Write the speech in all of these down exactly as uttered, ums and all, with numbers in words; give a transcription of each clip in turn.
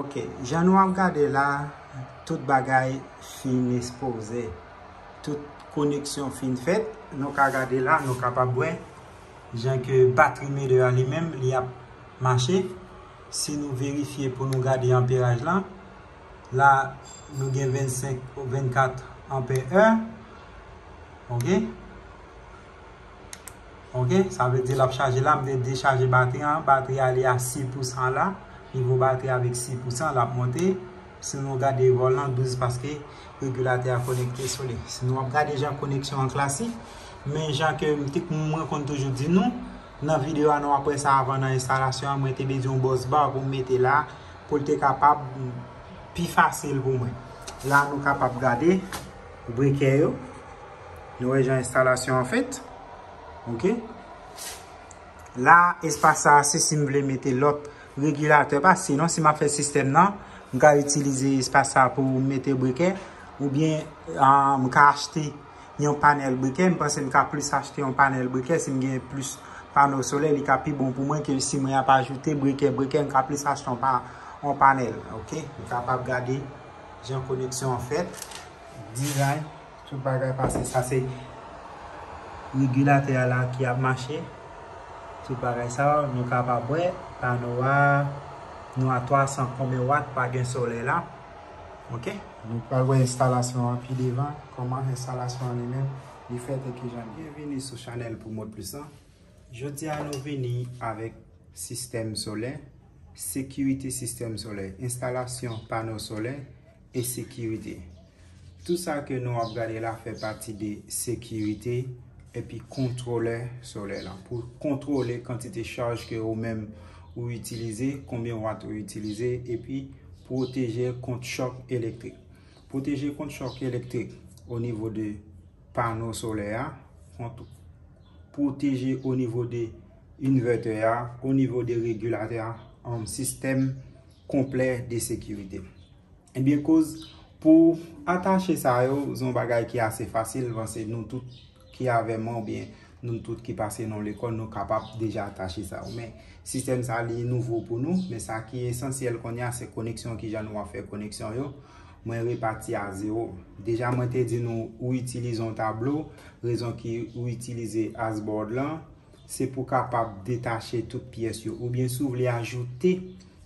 Ok, jan nou ap gade la, tout bagay fin ekspoze. Tout koneksyon fin fèt. Nou ka gade la, nou kapab wè jan ke batri meter a li menm, li ap mache. Si nou verifye pou nou gade anperaj lan, la, nou gen vennsenk, vennkat anpè è. Ok? Ok, sa vle di l ap chaje la, m te dechaje batri an, batri a li a sis pousan la, nivo batri avèk sis pousan, l ap monte. Si nou gade vòl lan, douz paske regilatè a konekte sou li. Si nou ap gade jan koneksyon an klasik, men jan ke m te, mwen konn toujou di nou, nan videyo a nou ap wè sa avan nan enstalasyon an, mwen te bezwen yon bus bar pou m mete la, pou l te kapab pi fasil pou mwen. La nou kapab gade brekè yo. Nou wè jan enstalasyon an fèt. Ok. La, espas sa a, se si m vle mete lòt regilatè pa, sinon si m ap fè sistèm nan, m ka itilize espas sa a pou m mete brekè, oubyen ah, m ka achte yon panèl brekè. M panse m ka plis achte yon panèl brekè si m gen plis pano solè, li ka pi bon pou mwen ke si mwen ap ajoute brekè, brekè, m ka plis achte yon pa, yon panèl. Ok, m kapab gade jan koneksyon an fèt, dizay, tout bagay pase. Sa se regilatè a la ki ap mache. Tout bagay sa yo, nou kapab wè pano a, nou a twa san konbyen wat pa gen solèy la. Ok? Nou pral wè enstalasyon an pi devan, kòman enstalasyon an li menm, li fèt e kijan li. Byenvini sou chanèl Pou Mot Plis lan. Jodi a nou vini avèk sistèm solè, sekirite sistèm solè, enstalasyon pano solè e sekirite. Tout sa ke nou ap gade la fè pati de sekirite epi kontwolè solè la. Pou kontwole kantite chaj ke ou menm ou itilize, konbyen wat ou itilize, epi pwoteje kont chòk elektrik. Pwoteje kont chòk elektrik o nivo de pano solè a, kont, pwoteje o nivo de invètè a, o nivo de regilatè a, um, sistèm konplè de sekirite. Ebyen, koz pou atache sa yo, se yon bagay ki ase fasil, paske nou tout ki avè mwen, oubyen nou tout ki pase nan lekòl, nou kapab deja atache sa yo. Men, sistèm sa li nouvo pou nou, men sa ki esansyèl kounye a, se koneksyon, kijan nou ap fè koneksyon yo. Mwen repati a zewo. Deja, mwen te di nou, ou itilize yon tablo, rezon ki ou itilize asbòd lan, se pou kapab detache tout pyès yo. Oubyen si w vle ajoute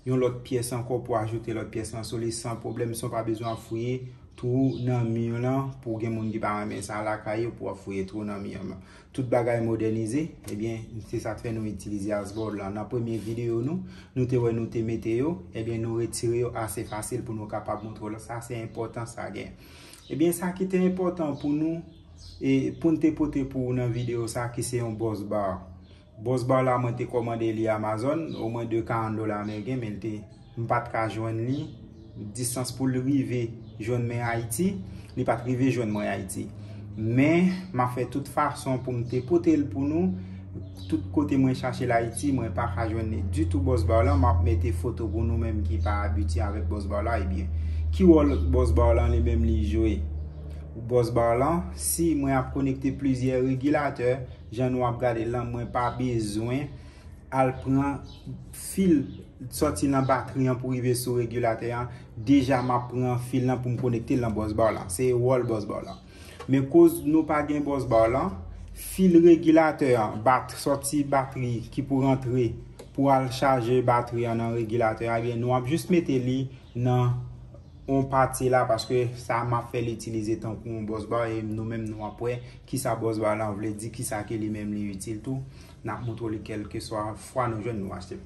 yon lòt pyès ankò pou ajoute lòt pyès lan sou li san pwoblèm, san w pa bezwen ap fouye twou nan mi lan, pou gen moun ki pa renmen sa lakay yo, pou ap fouye twou nan mi lan. Tout bagay modènize, ebyen, se sa k fè nou itilize asbòd lan. Nan premye videyo nou, nou te wè nou te mete yo, ebyen, nou retire yo ase fasil pou nou kapab montre w. Sa se enpòtans sa gen. Ebyen, sa ki te enpòtan pou nou, e pou n te pote pou ou nan videyo sa ki se yon bus bar. Bus bar la, mwen te kòmande li Amazon, omwen de karant dola ameriken, men l te, m pa t ka jwenn li. Distans pou l rive jwenn mwen Ayiti, li pa t rive jwenn mwen Ayiti. Men, m ap fè tout fason pou m te pote l pou nou. Tout kote mwen chache l Ayiti, mwen pa ka jwenn li ditou bus bar lan. M ap mete foto pou nou menm ki pa abitye avèk bus bar la. Ebyen, ki wòl bus bar lan li menm li jwe? Bus bar lan, si mwen ap konekte plizyè regilatè, jan nou ap gade l lan, mwen pa bezwen al pran fil sòti nan batri an pou rive sou regilatè an. Deja, m ap pran fil lan pou m konekte l nan bus bar lan. Se wòl bus bar lan. Men koz nou pa gen bus bar lan, fil regilatè an, bat-, sòti batri ki pou rantre pou al chaje batri an nan regilatè a, ebyen, nou ap jis mete li nan yon pati la, paske sa m ap fè l itilize tankou yon bus bar, e nou menm nou ap wè kisa bus bar lan vle di, kisa ke li menm li itil tou. N ap montre w li kèlkeswa fwa nou jwenn nou achte.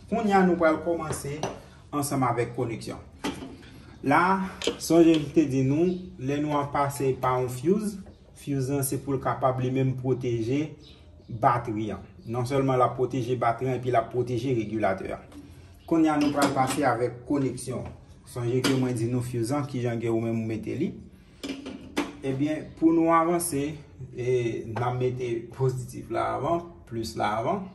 Kounye a, nou pral kòmanse ansanm avèk koneksyon. La, sonje m te di nou, lè nou ap pase pa yon fuse, fuse lan se pou l kapab li menm pwoteje batri an. Non sèlman l ap pwoteje batri an, epi l ap pwoteje regilatè a. Kounye a, nou pral pase avèk koneksyon. Sonje ke mwen di nou fuse an, kijan ke ou menm ou mete li. Ebyen, pou nou avanse, e, n ap mete pozitif la avan, plis la avan.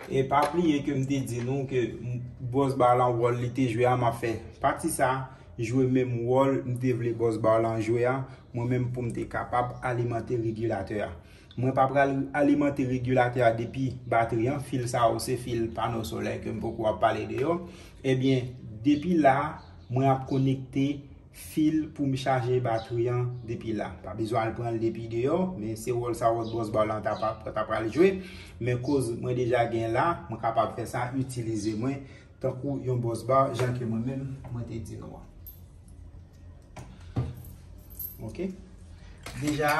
E pa bliye ke m te di nou ke m, bus bar lan wòl li te jwe a, m ap fè pati sa jwe menm wòl m te vle bus bar lan jwe a, mwen menm pou m te kapab alimante regilatè a. Mwen pa pral alimante regilatè a depi batri an, fil sa yo se fil pano solè ke m poko ap pale de yo. Ebyen, Depi la, mwen ap konekte fil pou m chaje batri an depi la. Pa bezwen al pran l depi deyò, men se wòl sa wòl bòs ba lan ta pa- ta pral jwe. Men koz mwen deja gen la, mwen kapab fè sa, itilize mwen tankou yon bòs ba, jan ke mwen menm, mwen te di nou an. Ok. Deja,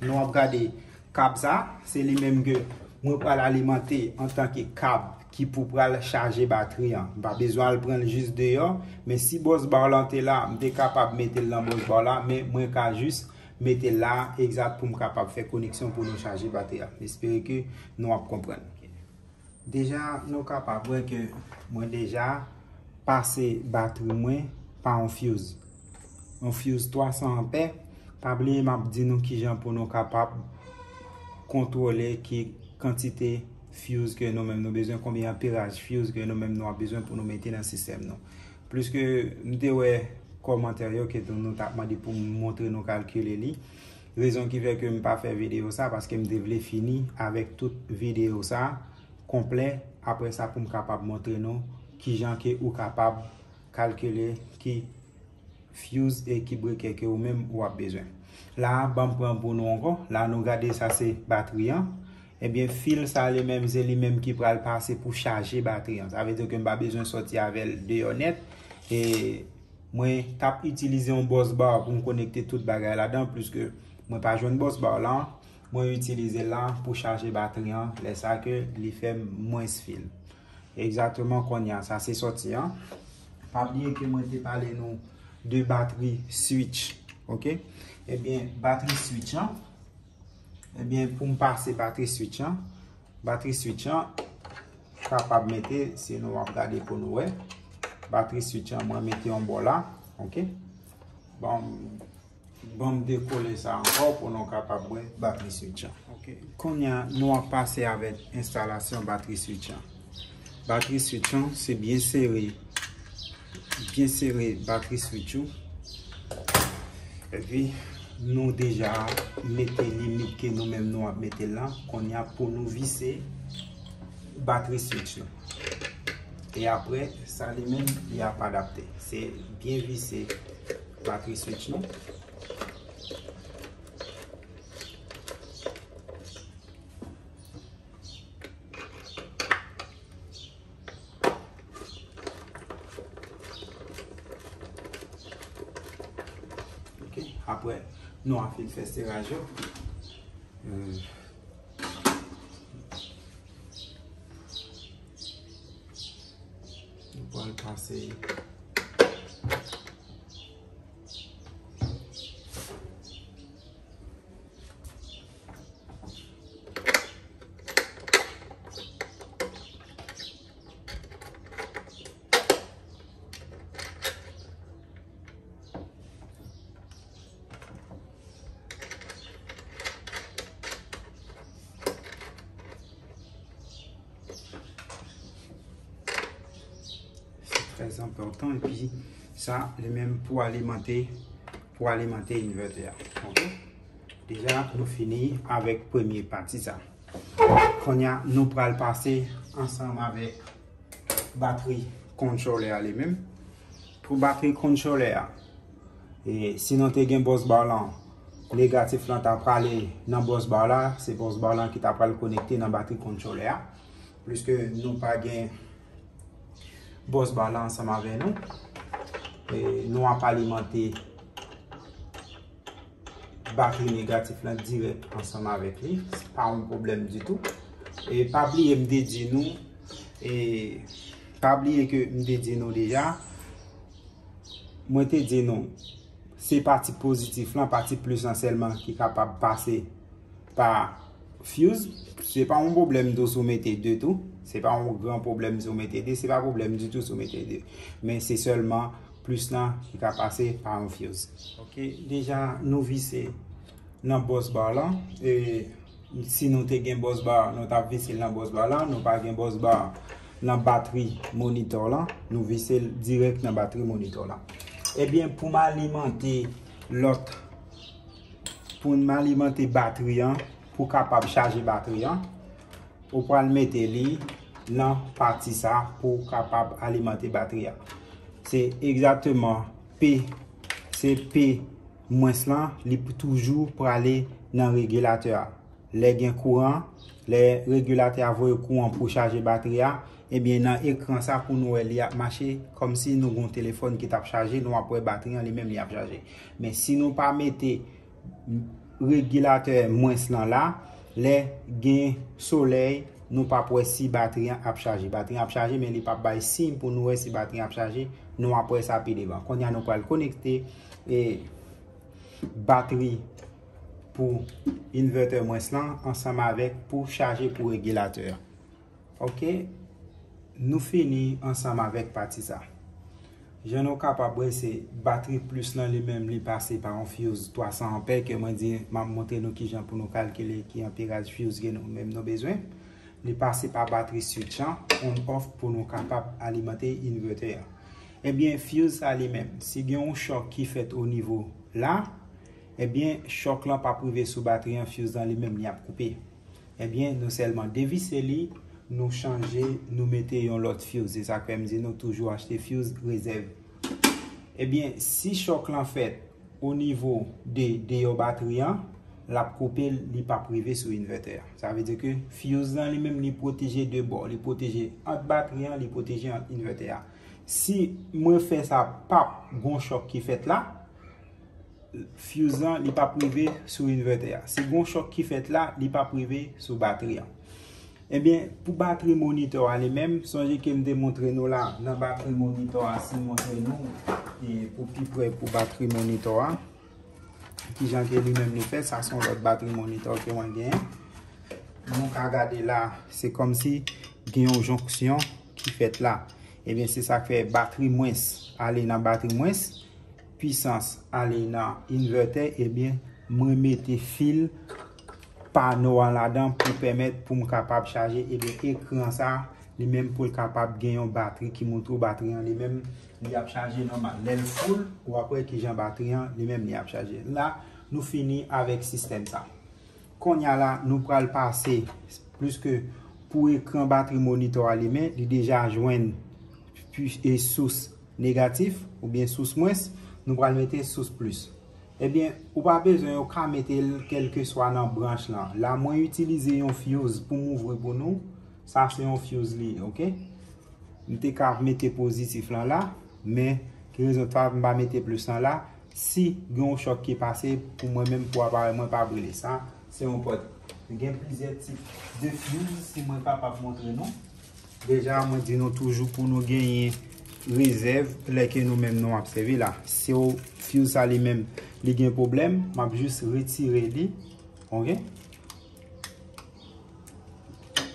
nou ap gade kab sa, se li menm ke mwen pral alimante antanke kab ki pou pral chaje batri an. M pa bezwen al pran l jis deyò, men si bòs ba lan te la, m te kapab mete l nan bòs ba la, men mwen ka jis mete l la egzat pou m kapab fè koneksyon pou nou chaje batri an. M espere ke nou ap konprann. Deja, nou kapab wè ke mwen deja pase batri mwen pa yon fuse. Yon fuse twa san anpè. Pa bliye m ap di nou kijan pou nou kapab kontwole ki kantite fuse ke nou menm nou bezwen, konbyen anperaj fuse ke nou menm nou ap bezwen pou nou mete nan sistèm nou. Pliske m te wè kòmantè yo ke nou t ap mande pou m montre nou kalkile li. Rezon ki fè ke m pa fè videyo sa, paske m te vle fini avèk tout videyo sa konplè. Apre sa, pou m kapab montre nou kijan ke ou kapab kalkile ki fuse e ki breke ke ou menm ou ap bezwen. La, ban m pran pou nou ankò. La, nou gade sa se batri an. Ebyen, fil sa li menm, se li menm ki pral pase pou chaje batri an. Sa vle di ke m pa bezwen sòti avè l deyò nèt. E mwen t ap itilize yon bòs ba pou m konekte tout bagay ladan, pliske mwen pa jwenn bòs ba la. Mwen itilize l la pou chaje batri an, lè sa ke li fè m mwens fil. Egzakteman kounye a, sa se sòti an. Pa bliye ke mwen te pale nou de batri switch, ok? Ebyen, batri switch an, ebyen, pou m pase batri switch an, batri switch an, kapab mete, si nou ap gade pou nou wè, batri switch an, mwen mete yon bò la, ok? Bon, Ban m dekole sa ankò pou nou kapab wè batri switch an. Ok. Kounye a, nou ap pase avèk enstalasyon batri switch an. Batri switch an, se byen sere, byen sere batri switch ou. Epi, nou deja mete limit ke nou menm nou ap mete la. Kounye a, pou nou vise batri switch nou. E apre, sa li menm, li ap adapte. Se byen vise batri switch nou. Ok, apre, nou ap fin fè seraj yo. Euh, nou pral pase. Se trè enpòtan, epi sa, li menm pou alimante, pou alimante invètè a. Ok? Deja, nou fini avèk premye pati sa. Kounye a, nou pral pase ansanm avèk batri controller a li menm. Pou batri controller a, e, si nou te gen bòs ba lan, negatif lan ta prale nan bòs ba la, se bòs ba lan ki ta pral konekte nan batri controller a. Pliske nou pa gen bòs ba la ansanm avè nou, e, nou ap alimante batri negatif lan dirèk ansanm avèk li. Se pa yon pwoblèm ditou. E pa bliye m te di nou, e pa bliye ke m te di nou deja, mwen te di nou, se pati pozitif lan, pati plis lan sèlman ki kapab pase pa fuse. Se pa yon pwoblèm tou si w mete de tou. Se pa yon gran pwoblèm si w mete de. Se pa pwoblèm ditou si w mete de. Men se sèlman plis lan ki ka pase pa yon fuse. Ok, deja nou vise nan bòs ba lan. E si nou te gen bòs ba, nou t ap vise l nan bòs ba lan. Nou pa gen bòs ba nan batri monitò lan. Nou vise l dirèk nan batri monitò lan. Ebyen, pou m alimante lòt, pou m alimante batri an, pou kapab chaje batri an, ou pral mete li nan pati sa pou kapab alimante batri a. Se egzakteman P, se P mwens lan, li p- toujou prale nan regilatè a. Lè gen kouran, lè regilatè a voye kouran pou chaje batri a, ebyen nan ekran sa pou nou wè li ap mache kòmsi nou gon telefòn ki t ap chaje, nou ap wè batri an li menm li ap chaje. Men si nou pa mete regilatè mwens lan la, lè gen solèy, nou p ap wè si batri an ap chaje. Batri an ap chaje, men li p ap bay siy pou nou wè si batri an ap chaje. Nou ap wè sa pi devan. Kounye a nou pral konekte e batri pou inverter mwens lan ansanm avèk pou chaje pou regilatè a. Ok, nou fini ansanm avèk pati sa. Jan nou kapab wè se batri plis lan li menm li pase pa yon fuse twa san anpè ke mwen di m ap montre nou kijan pou nou kalkile ki anperaj fuse ke nou menm nou bezwen. Li pase pa batri switch an on off pou nou kapab alimante inverter an. Ebyen fuse sa li menm, si gen yon chòk ki fèt o nivo la, ebyen chòk lan p ap rive sou batri an, fuse lan li menm li ap koupe. Ebyen nou sèlman devise li, nou chanje, nou mete yon lòt fuse. Se sa k fè m di nou toujou achte fuse rezèv. Ebyen si chòk lan fèt o nivo de deyò batri an, l ap koupe l, li p ap rive sou inverter a. Sa vle di ke fuse lan li menm li pwoteje de bò, li pwoteje ant batri an, li pwoteje ant inverter a. Si mwen fè sa p ap gon chòk ki fèt la, fuse lan li p ap rive sou inverter a. Si gon chòk ki fèt la, li p ap rive sou batri an. Ebyen pou batri monitor a li menm, sonje ke m te montre nou la nan batri monitor a, si m montre nou e pou pi prè pou batri monitor a, kijan ke li menm li fèt, sa se yon lòt batri monitor ke mwen genyen. Nou ka gade la, se kòmsi gen yon jonksyon ki fèt la. Ebyen se sa k fè batri mwens ale nan batri mwens, pwisans ale nan inverter, ebyen mwen mete fil pano an ladan pou pèmèt pou m kapab chaje, ebyen ekran sa li menm pou l kapab gen yon batri ki montre w batri an li menm li ap chaje nòmal. Lè l full, w ap wè kijan batri an li menm li ap chaje. La nou fini avèk sistèm sa. Kounye a la nou pral pase, pliske pou ekran batri monitor a limen, li deja jwenn e sous negatif oubyen sous mwens, nou pral mete sous plis. Ebyen ou pa bezwen, ou ka mete l kèlkeswa nan branch lan. La mwen itilize yon fuse pou m ouvri pou nou. Sa se yon fuse li ye, ok. M te ka mete pozitif lan la, men ki rezon fè m pa mete plis lan la? Si gen yon chòk ki pase, pou mwen menm pou aparèy mwen pa brile. Sa se yon pòt. Gen plizyè tip de fuse, si mwen kapab montre nou. Deja mwen di nou toujou pou nou genyen rezèv lè ke nou menm nou ap sèvi la. Si w fuse sa li menm li gen pwoblèm, m ap jis retire li. Ok.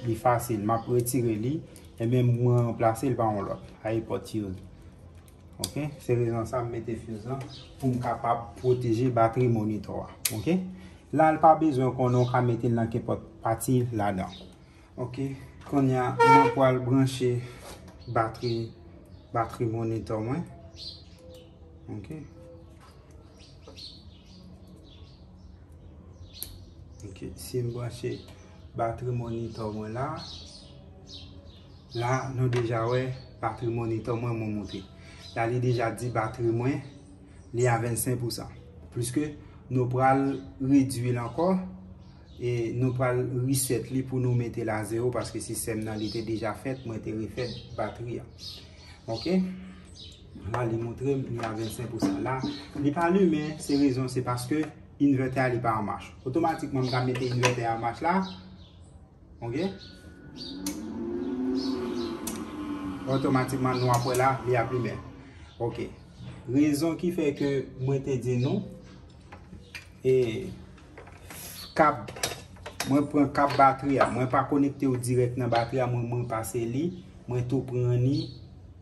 Li fasil, m ap retire li, ebyen mwen ranplase l pa yon lòt. Ay pòt fuse. Ok, se rezon sa m mete fuse lan pou m kapab pwoteje batri monitor a. Ok. La l pa bezwen konnen w ka mete l nan kenpòt pati ladan. Ok. Kounye a mwen pral branche batri batri monitor mwen. Ok. Ok, si m branche batri monitor mwen la, la nou deja wè batri monitor mwen mwen moute. La li deja di batri mwen li a vennsenk pousan. Pliske nou pral redwi l ankò e nou pral reset li pou nou mete l a zewo paske sistèm nan li te deja fèt, mwen te refèt batri a. Ok. La li montre m li a vennsenk pousan. La li pa limen, se rezon se paske inverter a li pa an mach. Otomatikman m ka mete inverter a an mach la. Ok. Otomatikman nou ap wè la li ap limen. Ok. Rezon ki fè ke mwen te di nou e kab, mwen pran kab batri a, mwen pa konekte w dirèk nan batri a, mwen mwen pase li, mwen tou pran li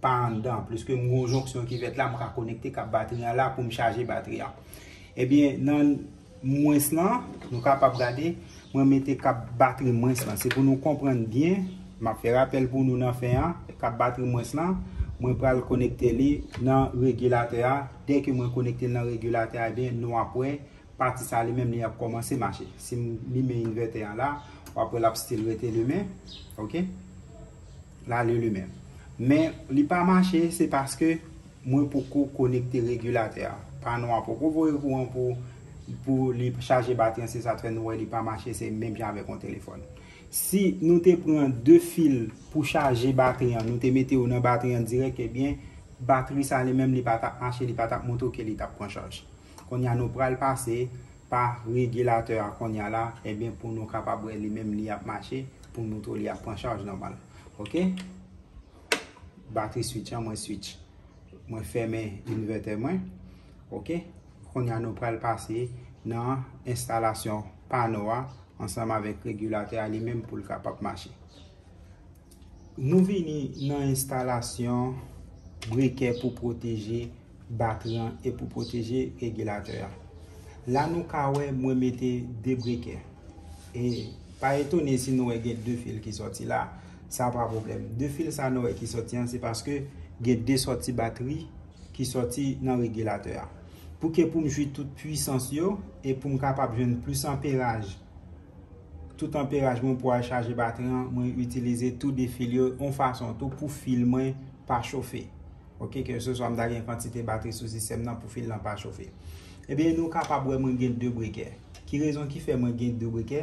pa anndan, pliske m gon jonksyon ki fèt la, m ka konekte kab batri an la pou m chaje batri an. Ebyen nan mwens lan, nou kapab gade, mwen mete kab batri mwens lan. Se pou nou konprann byen, m ap fè rapèl pou nou nan fen an, kab batri mwens lan, mwen pral konekte li nan regilatè a. Dèke mwen konekte l nan regilatè a, ebyen nou ap wè pati sa li menm li ap kòmanse mache. Si m limen envètè an la, w ap wè l ap still rete limen. Ok. La li limen. Men li pa mache, se paske Mwen poko konekte regilatè a. Pano a poko voye kouran pou, pou li chaje batri an, se sa k fè nou wè li pa mache, se menm jan avèk yon telefòn. Si nou te pran de fil pou chaje batri an, nou te mete yo nan batri an dirèk, ebyen, batri sa li menm li pa t ap mache, li pa t ap montre w ke li t ap pran chaj. Kounye a nou pral pase pa regilatè a kounye a la, ebyen, pou nou kapab wè li menm li ap mache, pou nou montre w li ap pran chaj nòmal. Oke? Batri switch an, mwen switch. Mwen fèmen invètè mwen. Oke? Kounye a nou pral pase nan enstalasyon pano a ansanm avèk regilatè a li menm pou l kapab mache. Nou vini nan enstalasyon brekè pou pwoteje batri an e pou pwoteje regilatè a. La nou ka wè mwen mete de brekè. E pa etone si nou wè gen de fil ki sòti la, sa pa pwoblèm. De fil sa nou wè ki sòti an, se paske gen de sòti batri ki sòti nan regilatè a. Pou ke pou m jwi tout pwisans yo e pou m kapab jwenn plis anperaj, tout anperaj mwen pou al chaje batri an, mwen itilize tou de fil yo yon fason tou pou fil mwen pa chofe. Oke, ke se swa m ta gen kantite batri sou sistèm nan pou fil lan pa chofe. Ebyen, nou kapab wè mwen gen de brekè. Ki rezon ki fè mwen gen de brekè?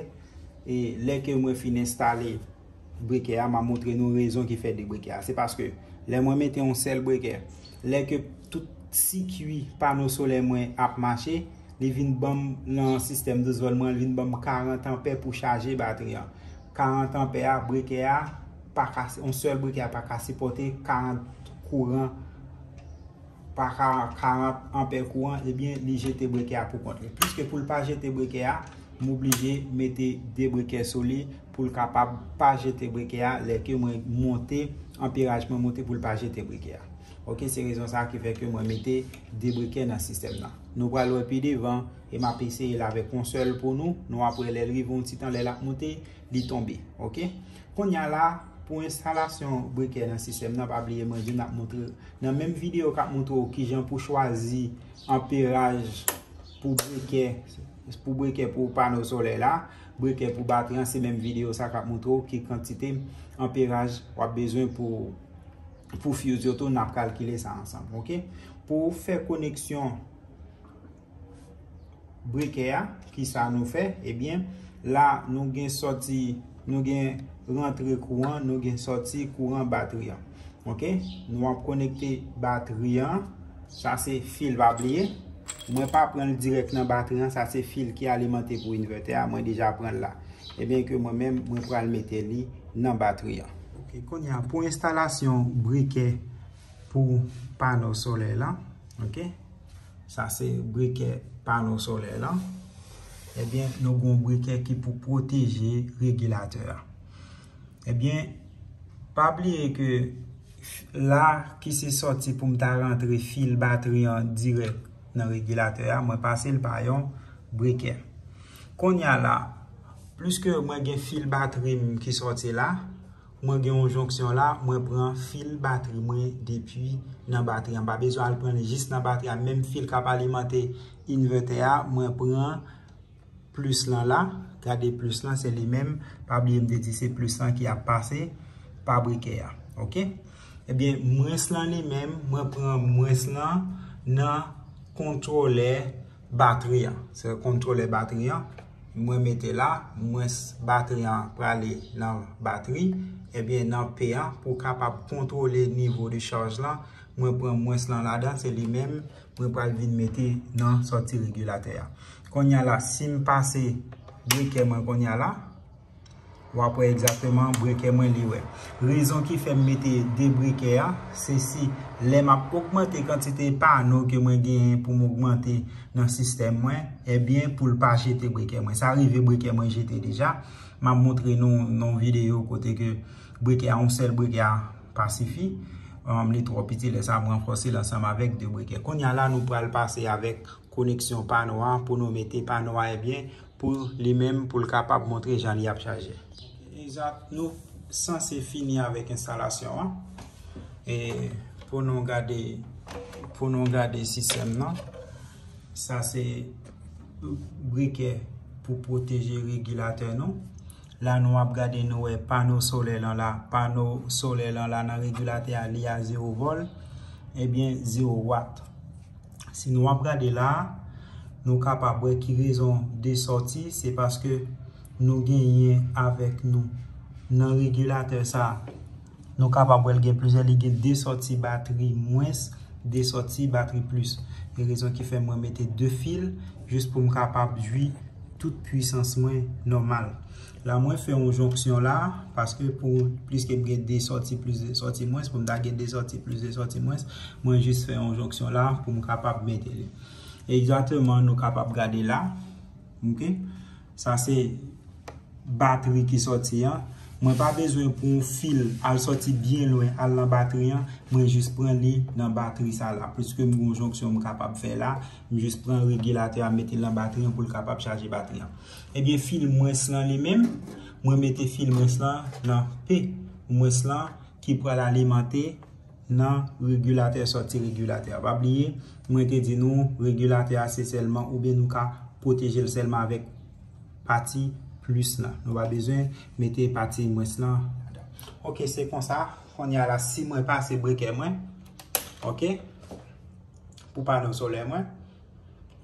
E lè ke mwen fin enstale brekè a, m a montre nou rezon ki fè de brekè a. Se paske lè mwen mete yon sèl brekè, lè ke tout sikui pano solè mwen ap mache, li vin ban m nan sistèm douz vòl mwen, li vin ban m karant anpè pou chaje batri an. Karant anpè a, brekè a pa ka, yon sèl brekè a pa ka sipòte karant kouran, pa ka karant anpè kouran, ebyen, li jete brekè a pou kont li. Piske pou l pa jete brekè a, m oblije mete de brekè sou li pou l kapab pa jete brekè a lè ke mwen monte, anperaj mwen monte pou l pa jete brekè a. Oke, se rezon sa a ki fè ke mwen mete de brekè nan sistèm nan. Nou pral wè pi devan, e m ap eseye l avèk yon sèl pou nou. Nou ap wè lè l rive yon ti tan, lè l ap monte, li tonbe. Oke? Kounye a la, pou enstalasyon brekè nan sistèm nan, pa bliye mwen di n ap montre nan menm videyo k ap montre w kijan pou chwazi anperaj pou brekè, pou brekè pou pano solè la, brekè pou batri an, se menm videyo sa k ap montre w ki kantite anperaj w ap bezwen pou, pou fuse yo tou, n ap kalkile sa ansanm, oke? Pou fè koneksyon brekè a, kisa nou fè? Ebyen, la nou gen sòti, nou gen rantre kouran, nou gen sòti kouran batri an. Oke? Nou ap konekte batri an. Sa se fil, pa bliye. Mwen pa pran l dirèk nan batri an, sa se fil ki alimante pou invètè a, mwen deja pran l la. Ebyen ke mwen menm, mwen pral mete li nan batri an. Oke, kounye a, pou enstalasyon brekè pou pano solè la, oke? Sa se brekè pano solè la. Ebyen, nou gen yon brekè ki pou pwoteje regilatè a. Ebyen, pa bliye ke f-, la ki se sòti pou m ta rantre fil batri an dirèk nan regilatè a, mwen pase l pa yon brekè. Kounye a la, pliske mwen gen fil batri m ki sòti la, mwen gen yon jonksyon la, mwen pran fil batri mwen depi nan batri an. M pa bezwen al pran li jis nan batri a. Menm fil k ap alimante invètè a, mwen pran plis lan la. Gade plis lan, se li menm. Pa bliye m te di se plis lan ki ap pase pa brekè a. Oke? Ebyen, mwens lan li menm, mwen pran mwens lan nan kontwolè batri an. Se kontwolè batri an. Mwen mete la, mwens batri an prale nan batri. Ebyen, nan P an, pou kapab kontwole nivo de chaj lan, mwen pran mwens lan ladan, se li menm mwen pral vin mete nan sòti regilatè a. Kounye a la, si m pase brekè mwen kounye a la, w ap wè egzakteman brekè mwen li wè. Rezon ki fè m mete de brekè a, se si lè m ap ogmante kantite pano ke mwen genyen pou m ogmante nan sistèm mwen, ebyen, pou l pa jete brekè mwen. Sa rive brekè mwen jete deja. M ap montre nou nan yon videyo kote ke brekè a, yon sèl brekè a pa sifi. Um, li twò piti, lè sa a m ranfòse l ansanm avèk de brekè. Kounye a la, nou pral pase avèk koneksyon pano a pou nou mete pano a, ebyen, pou li menm, pou l kapab montre jan li ap chaje. Egzat, nou sanse fini avèk enstalasyon an. E pou nou gade, pou nou gade sistèm nan, sa se brekè pou pwoteje regilatè nou. La nou ap gade, nou wè pano solè lan la. Pano solè lan la nan regilatè a, li a zewo vòl. Ebyen, zewo wat. Si nou ap gade la, nou kapab wè ki rezon de sòti, se paske nou genyen avèk nou nan regilatè sa, nou kapab wè l gen plizyè, li gen de sòti batri mwens, de sòti batri plis. E rezon ki fè mwen mete de fil, jis pou m kapab jwi tout pwisans mwen nòmal. La, mwen fè yon jonksyon la, paske pou, pliske m gen de sòti plis de sòti mwens, pou m ta gen de sòti plis de sòti mwens, mwen jis fè yon jonksyon la pou m kapab mete li. Egzakteman, nou kapab gade la. Ok? Sa se batri ki sòti an. Mwen pa bezwen pou yon fil al sòti byen lwen, al nan batri an. Mwen jis pran li nan batri sa la. Pliske m gen yon jonksyon m kapab fè la, m jis pran regilatè a, mete l nan batri an pou l kapab chaje batri an. Ebyen, fil mwens lan li menm, mwen mete fil mwens lan nan P mwens lan ki pral alimante nan regilatè sòti regilatè a. Pa bliye, mwen te di nou, regilatè a se sèlman, oubyen nou ka pwoteje l sèlman avèk pati plis lan. Nou pa bezwen mete pati mwens lan ladan. Ok, se konsa. Kounye a la, si mwen pase breker mwen, ok, pou panno solèy mwen,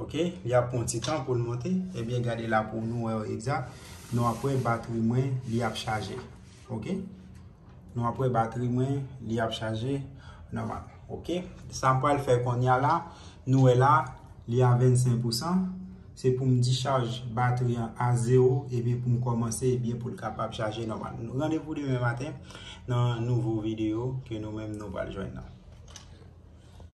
ok, li ap pran ti tan pou l monte. Ebyen, gade la pou nou wè egzak. Nou ap wè batri mwen, li ap chaje. Ok? Nou ap wè batri mwen, li ap chaje nòmal. Ok? Sa m pral fè kounye a la, nou wè la, li a vennsenk pousan. Se pou m dichaj batri an a zewo, ebyen pou m kòmanse, ebyen pou l kapab chaje nòmal. Randevou demen maten nan nouvo videyo ke nou menm nou pral jwenn nan.